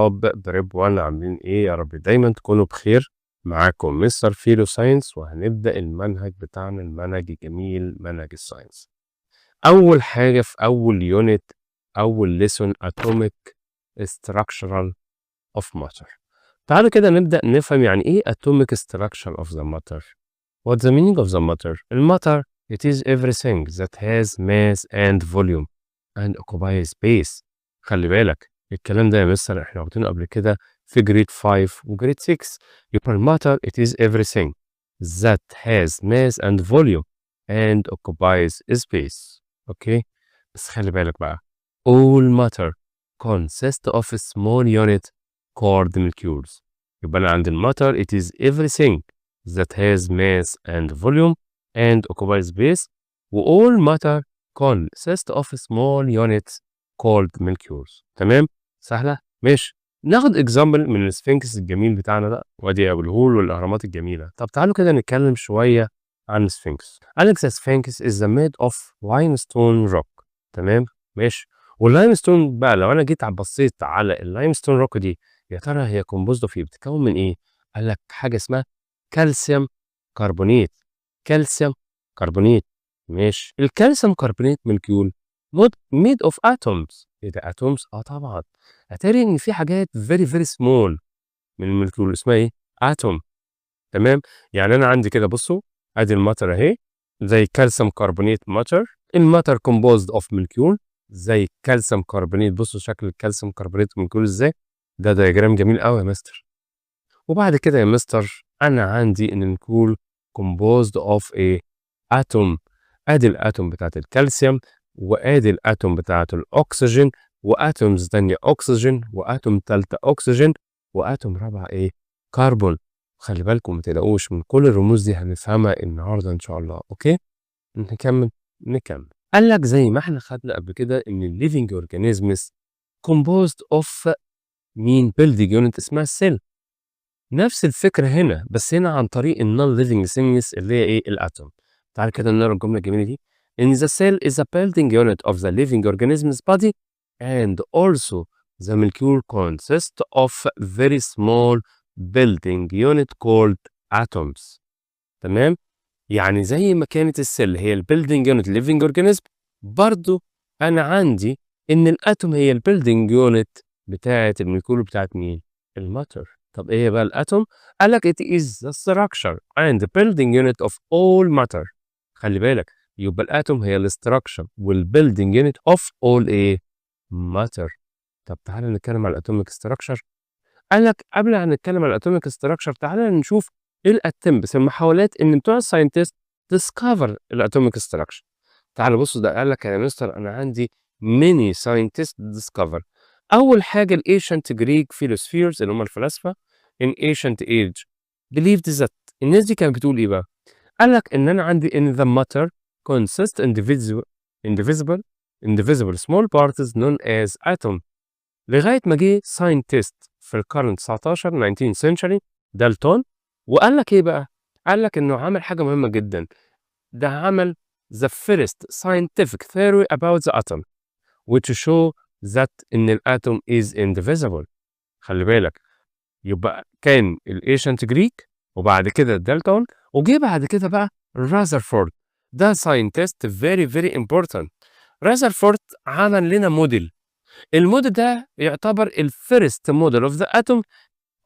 طلاب prep 1، عاملين ايه؟ يا رب دايما تكونوا بخير. معاكم مستر فيلو science، وهنبدأ المنهج بتاعنا، المنهج الجميل، منهج ال science. اول حاجة في اول unit، اول lesson، atomic structural of matter. تعالوا كده نبدأ نفهم يعني ايه atomic structure of the matter. What's the meaning of the matter? ال matter, it is everything that has mass and volume and occupies space. خلي بالك، الكلام ده يا مستر احنا واخدينه قبل كده في grade 5 و grade 6. يبقى ال matter, it is everything that has mass and volume and occupies space, okay? بس خلي بالك بقى، all matter consists of a small unit called molecules. يبقى انا عندي ال matter, it is everything that has mass and volume and occupies space، و all matter consists of small units called molecules. تمام؟ سهلة؟ ماشي. ناخد example من ال sphinx الجميل بتاعنا ده، وادي ابو الهول والاهرامات الجميلة. طب تعالوا كده نتكلم شوية عن ال sphinx. قال لك the sphinx is the made of limestone rock. تمام؟ ماشي. وال limestone بقى، لو انا جيت بصيت على ال limestone rock دي، يا ترى هي composed of ايه؟ بتتكون من ايه؟ قال لك حاجة اسمها calcium carbonate. Calcium carbonate، ماشي. ال calcium carbonate molecule made of atoms. ايه ده؟ Atoms؟ اه طبعا. اتاري ان في حاجات very very small من ال molecule اسمها ايه؟ Atom. تمام؟ يعني انا عندي كده، بصوا، ادي ال matter اهي، زي calcium carbonate matter. ال matter composed of molecule زي calcium carbonate. بصوا شكل ال calcium carbonate molecule ازاي. ده diagram جميل قوي يا مستر. وبعد كده يا مستر انا عندي ان ال molecule composed of ايه؟ Atom. ادي ال atom بتاعت الكالسيوم، وادي ال atom بتاعت الاكسجين، و atoms تانية اكسجين، و atom تالتة اكسجين، و atom رابعة ايه؟ كربون. خلي بالكم، ما تقلقوش من كل الرموز دي، هنفهمها النهارده ان شاء الله. Okay، نكمل نكمل. قال لك زي ما احنا خدنا قبل كده ان ال living organisms composed of مين؟ Building unit اسمها ال cell. نفس الفكرة هنا، بس هنا عن طريق ال non living things اللي هي ايه؟ ال atom. تعال كده نقرا الجملة الجميلة دي: in the cell is a building unit of the living organism's body and also the molecule consists of very small building unit called atoms. تمام؟ يعني زي ما كانت ال cell هي ال building unit living organism، برضو انا عندي ان ال atom هي ال building unit بتاعه ال molecule بتاعت مين؟ ال matter. طب ايه بقى ال atom؟ قال لك it is the structure and the building unit of all matter. خلي بالك، يبقى ال atom هي ال structure وال building unit of all ايه؟ Matter. طب تعالى نتكلم على ال atomic structure. قال لك قبل ما نتكلم على ال atomic structure، تعالى نشوف ايه ال attempts، المحاولات ان بتوع ال scientist discover ال atomic structure. تعالوا بصوا ده. قال لك يا مستر انا عندي many scientists discover. اول حاجه، ال ancient Greek philosophers، اللي هم الفلاسفه in ancient age، believed that. الناس دي كانت بتقول ايه بقى؟ قال لك ان انا عندي ان the matter consists indivisible indivisible small parts known as atom، لغايه ما جه scientist في القرن 19، 19 century، دالتون، وقال لك ايه بقى؟ قال لك انه عمل حاجه مهمه جدا. ده عمل the first scientific theory about the atom, which show that ان ال atom is indivisible. خلي بالك، يبقى كان ال ancient Greek، وبعد كده دالتون، وجه بعد كده بقى رازرفورد. ده scientist very very important. رازرفورد عمل لنا model. ال model ده يعتبر ال first model of the atom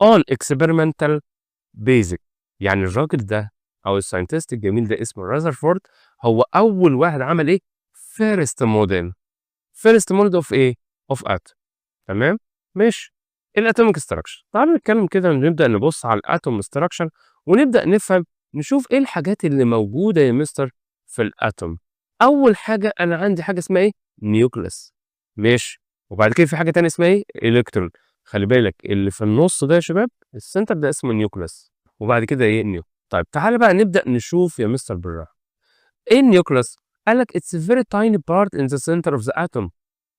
on experimental basic. يعني الراجل ده او ال scientist الجميل ده اسمه رازرفورد، هو اول واحد عمل ايه؟ First model. First model of ايه؟ Of atom. تمام، ماشي. ال atomic structure، تعالوا نتكلم كده، نبدا نبص على ال atom structure ونبدا نفهم، نشوف ايه الحاجات اللي موجوده يا مستر في ال atom. اول حاجه، انا عندي حاجه اسمها ايه؟ Nucleus. ماشي. وبعد كده في حاجه تانية اسمها ايه؟ الكترون. خلي بالك، اللي في النص ده يا شباب، ال center ده، اسمه nucleus. وبعد كده ايه؟ Nucleus. طيب، تعالى بقى نبدا نشوف يا مستر بالراحه ايه ال nucleus. قال لك it's a very tiny part in the center of the atom,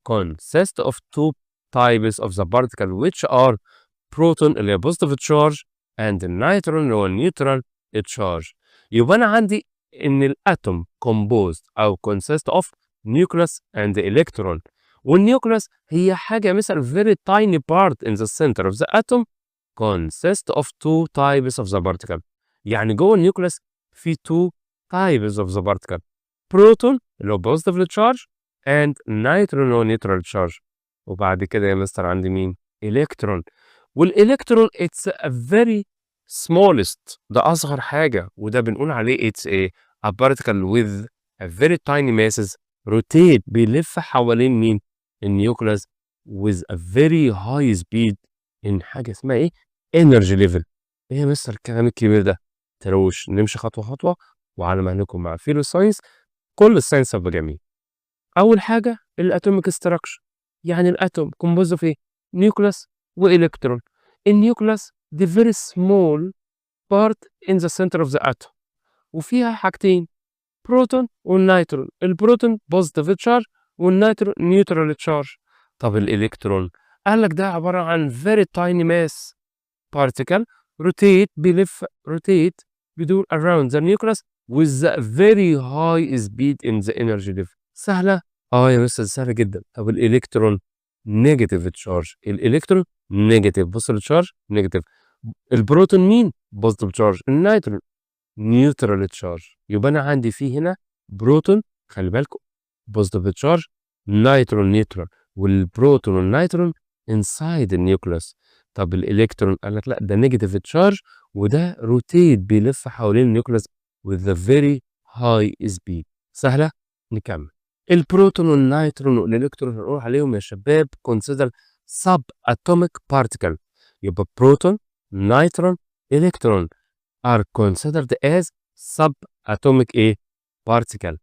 consists of two types of the particle, which are proton اللي هي positive charge and neutron اللي هو neutral charge. يبقى انا عندي ان ال atom composed او consist of nucleus and electron. وال nucleus هي حاجة مثلا very tiny part in the center of the atom، consist of two types of the particle. يعني جوه ال nucleus في two types of the particle، proton اللي هو positive charge and neutron اللي هو neutral charge. وبعد كده يا مستر عندي مين؟ الكترون. والالكترون it's a very smallest، ده اصغر حاجه، وده بنقول عليه it's a particle with a very tiny masses، rotate بيلف حوالين مين؟ ال nucleus with a very high speed in حاجه اسمها ايه؟ energy level. ايه يا مستر الكلام الكبير ده؟ تروش، نمشي خطوه خطوه وعلى مهلكم مع فيلو science، كل ال science هيبقى جميل. اول حاجه ال atomic structure، يعني ال atom composed of ايه؟ nucleus و electron. ال nucleus دي very small part in the center of the atom، وفيها حاجتين، بروتون وال neutron. ال proton positive charge وال neutron neutral charge. طب الالكترون؟ قال لك ده عباره عن very tiny mass particle، rotate بيلف، rotate بيدور around the nucleus with a very high speed in the energy level. سهلة؟ اه يا مستر سهلة جدا. طب ال electron negative charge، ال electron negative، بص ال charge negative. ال proton مين؟ positive charge. ال neutron neutral charge. يبقى انا عندي فيه هنا بروتون، خلي بالكم، positive charge، neutron neutral، وال proton وال neutron inside ال nucleus. طب الالكترون؟ قال لك لا، ده negative charge وده rotate بيلف حوالين ال nucleus with a very high speed. سهله؟ نكمل. ال proton وال neutron وال electron هنقول عليهم يا شباب consider sub atomic particle. يبقى proton، neutron، electron are considered as subatomic ايه؟ particle.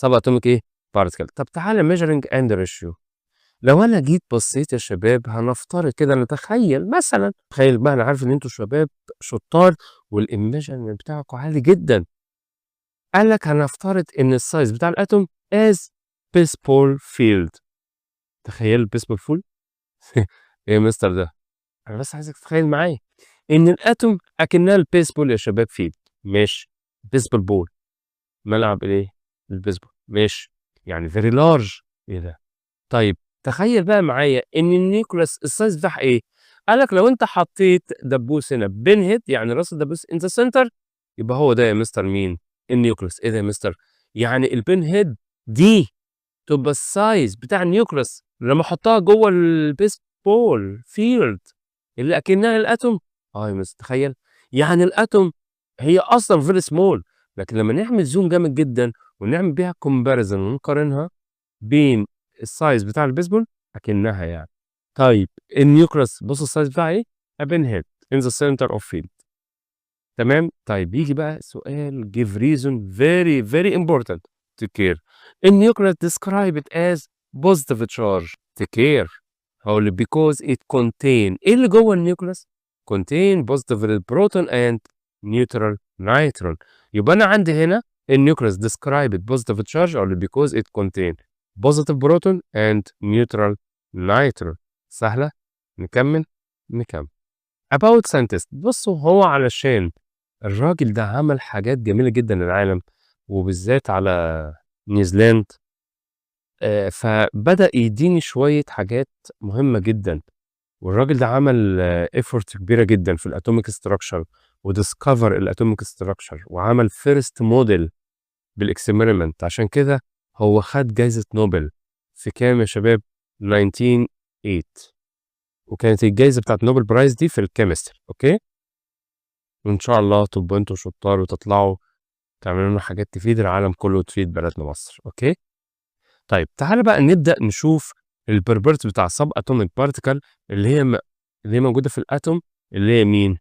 subatomic ايه؟ particle. طب تعالى measuring and ratio. لو انا جيت بصيت يا شباب، هنفترض كده، نتخيل مثلا، تخيل بقى، انا عارف ان انتوا شباب شطار وال imagination بتاعكم عالي جدا. قال لك هنفترض ان ال size بتاع ال atom as baseball field. تخيل ال baseball field. ايه يا مستر ده؟ انا بس عايزك تتخيل معايا ان ال atom اكنها البيسبول يا شباب field، ماشي؟ baseball ball، ملعب الايه؟ البيسبول، ماشي؟ يعني very large. ايه ده؟ طيب تخيل بقى معايا ان ال nucleus ال size بتاعها ايه؟ قال لك لو انت حطيت دبوس هنا pin head، يعني راس الدبوس in the center، يبقى هو ده يا مستر مين؟ ال nucleus. ايه ده يا مستر؟ يعني ال pin head دي تبقى ال size بتاع ال nucleus لما احطها جوه ال baseball field اللي اكنها ال atom. اه يا مستر، تخيل، يعني ال atom هي اصلا very small، لكن لما نعمل zoom جامد جدا ونعمل بيها comparison ونقارنها بين ال size بتاع البيسبول اكنها يعني. طيب ال nucleus، بص ال size بتاعها ايه؟ a pin head in the center of field. تمام؟ طيب يجي بقى سؤال give reason، very very important، take care. ال nucleus describe it as positive charge، take care. هقول because it contain، ايه اللي جوه ال nucleus؟ contain positive proton and neutral neutron. يبقى انا عندي هنا ال nucleus described positive charge، اقول because it contain positive proton and neutral neutron. سهلة؟ نكمل، نكمل. about scientist. بصوا، هو علشان الراجل ده عمل حاجات جميلة جدا للعالم وبالذات على نيوزيلاند، فبدأ يديني شوية حاجات مهمة جدا. والراجل ده عمل effort كبيرة جدا في ال atomic structure و discover ال atomic structure وعمل first model بال experiment. عشان كده هو خد جايزة نوبل في كام يا شباب؟ 1908، وكانت الجايزة بتاعت Nobel Prize دي في ال chemistry، okay؟ وان شاء الله تبقوا انتوا شطار وتطلعوا تعملوا لنا حاجات تفيد العالم كله وتفيد بلدنا مصر، okay؟ طيب تعالى بقى نبدأ نشوف ال properties بتاع sub atomic particle اللي هي موجودة في ال atom، اللي هي مين؟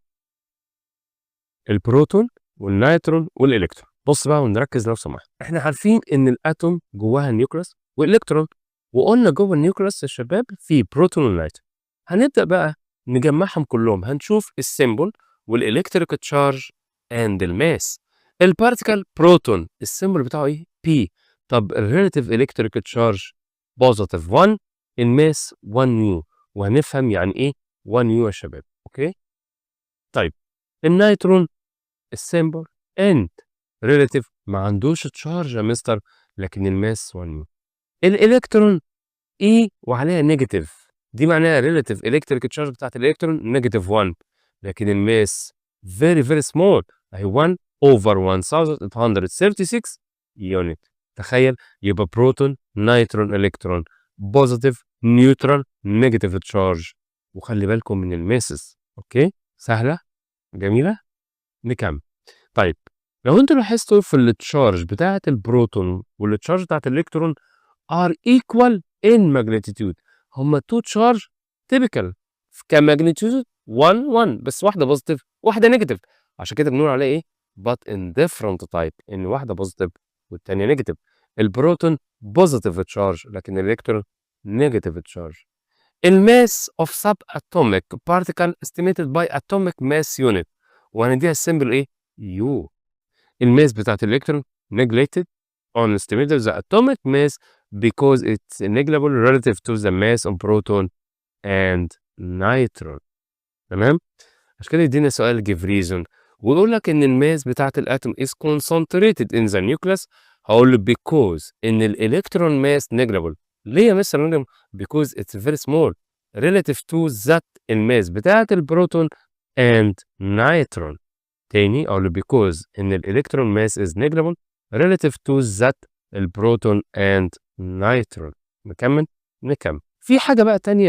ال proton وال neutron وال electron. بص بقى ونركز لو سمحت. احنا عارفين ان ال atom جواها nucleus و electron، وقلنا جوه ال nucleus يا شباب في proton و neutron. هنبدا بقى نجمعهم كلهم، هنشوف ال symbol وال electric charge and ال mass. ال particle proton، ال symbol بتاعه ايه؟ P. طب ال relative electric charge positive 1، ال mass 1 mu، وهنفهم يعني ايه 1 mu يا شباب، okay؟ طيب ال neutron، ال symbol N، relative ما عندوش charge يا مستر، لكن ال mass 1 mu. ال electron E وعليها negative، دي معناها relative electric charge بتاعت الالكترون negative 1، لكن ال mass very very small، اهي 1 over 1836 unit. تخيل، يبقى proton، neutron، electron، positive، neutral، negative charge. وخلي بالكم من ال masses. okay، سهله، جميله، نكمل. طيب، لو انتوا لاحظتوا في ال charge بتاعه البروتون وال charge بتاعه الالكترون are equal in magnitude. هما two charge typical ك magnitude 1 1، بس واحدة positive، واحدة negative، عشان كده بنقول عليه ايه؟ but in different type، ان واحدة positive والثانية negative. ال proton positive charge، لكن ال electron negative charge. ال mass of subatomic particle estimated by atomic mass unit، وهنديها ال symbol ايه؟ U. ال mass بتاعت ال electron neglected on estimated the atomic mass because it's negligible relative to the mass of proton and neutron. تمام، عشان كده يدينا سؤال give reason ويقول لك ان ال mass بتاعت ال atom is concentrated in the nucleus. هقول له because ان ال electron mass negligible. ليه يا مستر negligible؟ because it's very small relative to that ال mass بتاعت ال proton and neutron. تاني اقول له because ان ال electron mass is negligible relative to that ال proton and neutron. نكمل، نكمل. في حاجة بقى تانية.